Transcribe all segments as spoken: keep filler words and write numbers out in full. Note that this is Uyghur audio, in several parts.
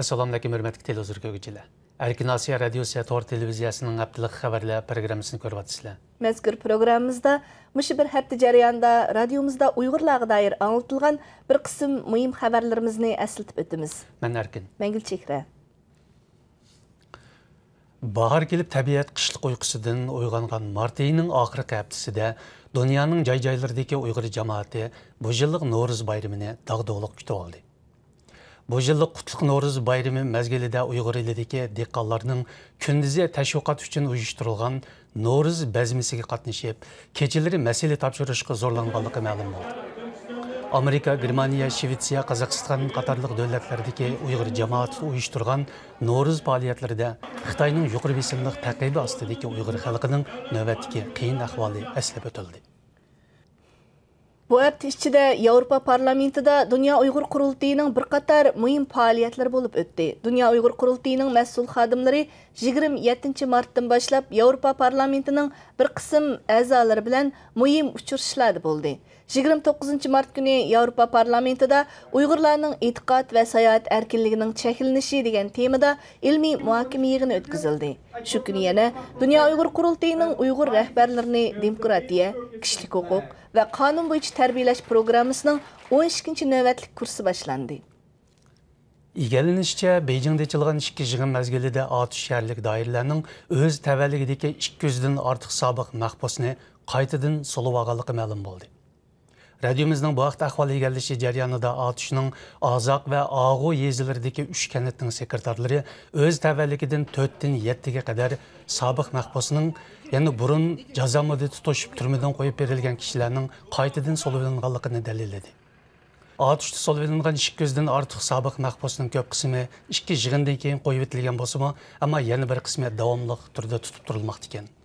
ئەسسالامۇئەلەيكۇم، ھۆرمەتلىك تېلېۋىزور كۆرگۈچىلەر. ئەركىن ئاسىيا رادىيوسى تور تېلېۋىزىيەسىنىڭ ھەپتىلىك خەۋەرلەر پروگراممىسىنى كۆرۈۋاتىسىلەر. مەزكۇر پروگراممىمىزدا مۇشۇ بىر ھەپتە جەريانىدا رادىيومىزدا ئۇيغۇرلارغا دائىر ئاڭلىتىلغان بىر قىسىم مۇھىم خەۋەرلىرىمىزنى ئەسلىتىپ ئۆتىمىز. مەن ئەركىن. مەن گۈلچېھرە. باھار كېلىپ، تەبىئەت قىشلىق ئۇيقۇسىدىن ئويغانغان مارت ئېيىنىڭ ئاخىرقى ھەپتىسىدە دۇنيانىڭ جاي-جايلىرىدىكى ئۇيغۇر جامائىتى بۇ يىللىق نورۇز بايرىمىنى داغدۇغىلىق كۈتۈۋالدى. بۇ يىللىق قۇتلۇق نورۇز بايرىمى مەزگىلىدە ئۇيغۇر ئېلىدىكى دېھقانلارنىڭ كۈندۈزى تەشۋىقات ئۈچۈن ئۇيۇشتۇرۇلغان نورۇز بەزمىسىگە قاتنىشىپ، كېچىلىرى مەسىلە تاپشۇرۇشقا زورلانغانلىقى مەلۇم بولدى. ئامېرىكا، گېرمانىيە، شىۋېتسىيە، قازاقىستان قاتارلىق دۆلەتلەردىكى ئۇيغۇر جامائىتى ئۇيۇشتۇرغان نورۇز پائالىيەتلىرىدە خىتاينىڭ يۇقىرى بېسىملىق تەقىبى ئاستىدىكى ئۇيغۇر خەلقىنىڭ نۆۋەتتىكى قىيىن ئەھۋالى ئەسلەپ ئۆتۈلدى. بۇ ھەپتە ئىچىدە ياۋروپا پارلامېنتىدا دۇنيا ئۇيغۇر قۇرۇلتىيىنىڭ بىر قاتار مۇھىم پائالىيەتلىرى بولۇپ ئۆتتى. دۇنيا ئۇيغۇر قۇرۇلتىيىنىڭ مەسئۇل خادىملىرى يىگىرمە يەتتىنچى مارتتىن باشلاپ ياۋروپا پارلامېنتىنىڭ بىر قىسىم ئەزالىرى بىلەن مۇھىم ئۇچرىشىشلاردا بولدى. يىگىرمە توققۇزىنچى مارت كۈنى ياۋروپا پارلامېنتىدا ئۇيغۇرلارنىڭ ئېتىقاد ۋە ساياھەت ئەركىنلىكىنىڭ چەكلىنىشى دېگەن تېمىدا ئىلمىي مۇھاكىمە يىغىنى ئۆتكۈزۈلدى. شۇ كۈنى يەنە دۇنيا ئۇيغۇر قۇرۇلتىيىنىڭ ئۇيغۇر رەھبەرلىرىنى دېموكراتىيە، كىشىلىك ھوقۇق ۋە قانۇن بويىچە تەربىيەلەش پروگراممىسىنىڭ ئون ئىككىنچى نۆۋەتلىك كۇرسى باشلاندى. ئىگىلىنىشىچە، بېيجىڭدا ئېچىلغان ئىككى يىغىن مەزگىلىدە ئاتۇش شەھەرلىك دائىرىلەرنىڭ ئۆز تەۋەلىكىدىكى ئىككى يۈزدىن ئارتۇق سابىق مەھبۇسنى قايتىدىن سولىۋالغانلىقى مەلۇم بولدى. رادىيومىزنىڭ بۇ ھەقتە ئەھۋال ئىگىلىشى جەريانىدا ئاتۇشنىڭ ئازاق ۋە ئاغۇ يېزىلىرىدىكى ئۈچ كەنتنىڭ سېكرېتارلىرى ئۆز تەۋەلىكىدىن تۆتتىن يەتتىگە قەدەر سابىق مەھبۇسنىڭ، يەنى بۇرۇن جازا مۇددىتى توشۇپ تۈرمىدىن قويۇپ بېرىلگەن كىشىلەرنىڭ قايتىدىن سولىۋېلىنغانلىقىنى دەلىللىدى. ئاتۇشتا سولىۋېلىنغان ئىككى يۈزدىن ئارتۇق سابىق مەھبۇسنىڭ كۆپ قىسمى ئىككى يىغىندىن كېيىن قويۇۋېتىلگەن بولسىمۇ، ئەمما يەنە بىر قىسمى داۋاملىق تۈردە تۇتۇپ تۇرۇلماقتا ئىكەن.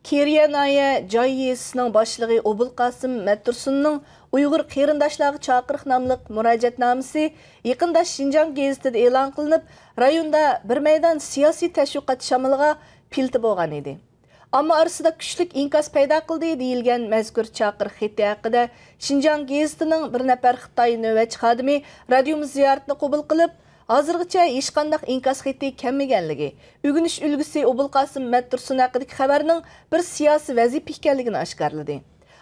كېرىيە ناھىيە جاي يېزىسىنىڭ باشلىقى ئوبۇلقاسىم مەتتۇرسۇننىڭ ئۇيغۇر قېرىنداشلارغا چاقىرىق ناملىق مۇراجىئەتنامىسى يېقىندا شىنجاڭ گېزىتىدە ئېلان قىلىنىپ، رايوندا بىر مەيدان سىياسىي تەشۋىقات شامىلىغا پىلتە بولغان ئىدى. ئامما ئارىسىدا كۈچلۈك ئىنكاس پەيدا قىلدى دېيىلگەن مەزكۇر چاقىرىق خېتى ھەققىدە شىنجاڭ گېزىتىنىڭ بىر نەپەر خىتاي نۆۋەتچى خادىمى رادىيومىز زىيارىتىنى قوبۇل قىلىپ، ھازىرغىچە ھېچقانداق ئىنكاس خېتى كەلمىگەنلىكى، ئۆگىنىش ئۈلگىسى ئوبۇلقاسىم مەتتۇرسۇن ھەققىدىكى خەۋەرنىڭ بىر سىياسىي ۋەزىپە ئىكەنلىكىنى ئاشكارىلىدى.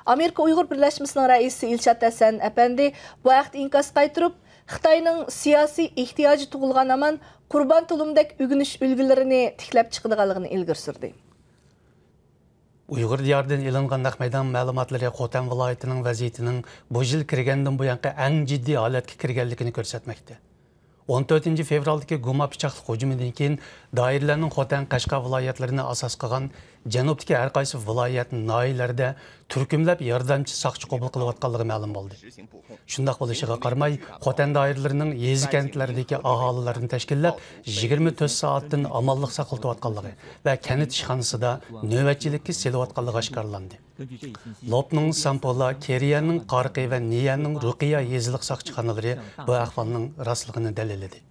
ئامېرىكا ئۇيغۇر بىرلەشمىسىنىڭ رەئىسى ئىلشات ھەسەن ئەپەندى بۇ ھەقتە ئىنكاس قايتۇرۇپ، خىتاينىڭ سىياسىي ئېھتىياجى تۇغۇلغان ھامان قۇربان تۇلۇمدەك ئۆگىنىش ئۈلگىلىرىنى تىكلەپ چىقىدىغانلىقىنى ئىلگىرى سۈردى. ئۇيغۇر دىيارىدىن ئېلىنغان نەق مەيدان مەلۇماتلىرى خوتەن ۋىلايىتىنىڭ ۋەزىيىتىنىڭ بۇ يىل كىرگەندىن بۇيانقى ئەڭ جىددىي ھالەتكە كىرگەنلىكىنى كۆرسەتمەكتە. ئون تۆتىنچى فېۋرالدىكى گۇما پىچاقلىق ھۇجۇمىدىن كېيىن، دائىرىلەرنىڭ خوتەن، قەشقەر ۋىلايەتلىرىنى ئاساس قىلغان جەنۇبتىكى ھەر قايسى ۋىلايەت، ناھىيەلەردە تۈركۈملەپ ياردەمچى ساقچى قوبۇل قىلىۋاتقانلىقى مەلۇم بولدى. شۇنداق بولۇشىغا قارىماي، خوتەن دائىرىلىرىنىڭ يېزا، كەنتلەردىكى ئاھالىلەرنى تەشكىللەپ، يىگىرمە تۆت سائەتتىن ئامانلىق ساقلىتىۋاتقانلىقى ۋە كەنت ئىشخانىسىدا نۆۋەتچىلىككە سېلىۋاتقانلىقى ئاشكارىلاندى. لوپنىڭ سامپولا، كېرىيەنىڭ قارىقى ۋە نىيەنىڭ رۇقىيە يېزىلىق ساقچىخانىلىرى بۇ ئەھۋالنىڭ راستلىقىنى دەلىللىدى.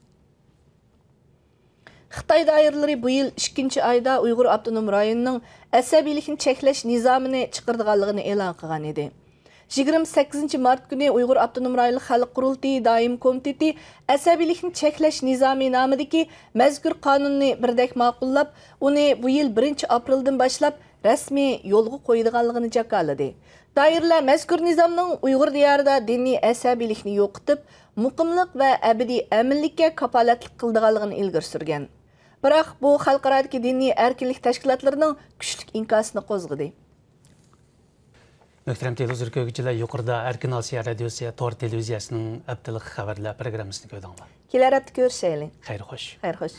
خىتاي دائىرىلىرى بۇ يىل ئىككىنچى ئايدا ئۇيغۇر ئاپتونوم رايونىنىڭ ئەسەبىيلىكنى چەكلەش نىزامىنى چىقىرىدىغانلىقىنى ئېلان قىلغان ئىدى. يىگىرمە سەككىزىنچى مارت كۈنى ئۇيغۇر ئاپتونوم رايونلۇق خەلق قۇرۇلتىيى دائىمىي كومىتېتى ئەسەبىيلىكنى چەكلەش نىزامى نامىدىكى مەزكۇر قانۇننى بىردەك ماقۇللاپ، ئۇنى بۇ يىل بىرىنچى ئاپرېلدىن باشلاپ رەسمىي يولغا قويىدىغانلىقىنى جاكارلىدى. دائىرىلەر مەزكۇر نىزامنىڭ ئۇيغۇر دىيارىدا دىنىي ئەسەبىيلىكنى يوقىتىپ، مۇقىملىق ۋە ئەبەدىي ئەمىنلىككە كاپالەتلىك قىلىدىغانلىقىنى ئىلگىرى سۈرگەن. بىراق، بۇ خەلقئارادىكى دىنىي ئەركىنلىك تەشكىلاتلىرىنىڭ كۈچلۈك ئىنكاسىنى قوزغىدى. مۆھتەرەم تېلېۋىزور كۆرگۈچىلەر، يۇقىرىدا ئەركىن ئاسىيا رادىيوسى تور تېلېۋىزىيەسىنىڭ ھەپتىلىك خەۋەرلەر پروگراممىسىنى كۆردۈڭلار. كېلەر ھەپتە كۆرۈشەيلى. خەير خوش. خەير خوش.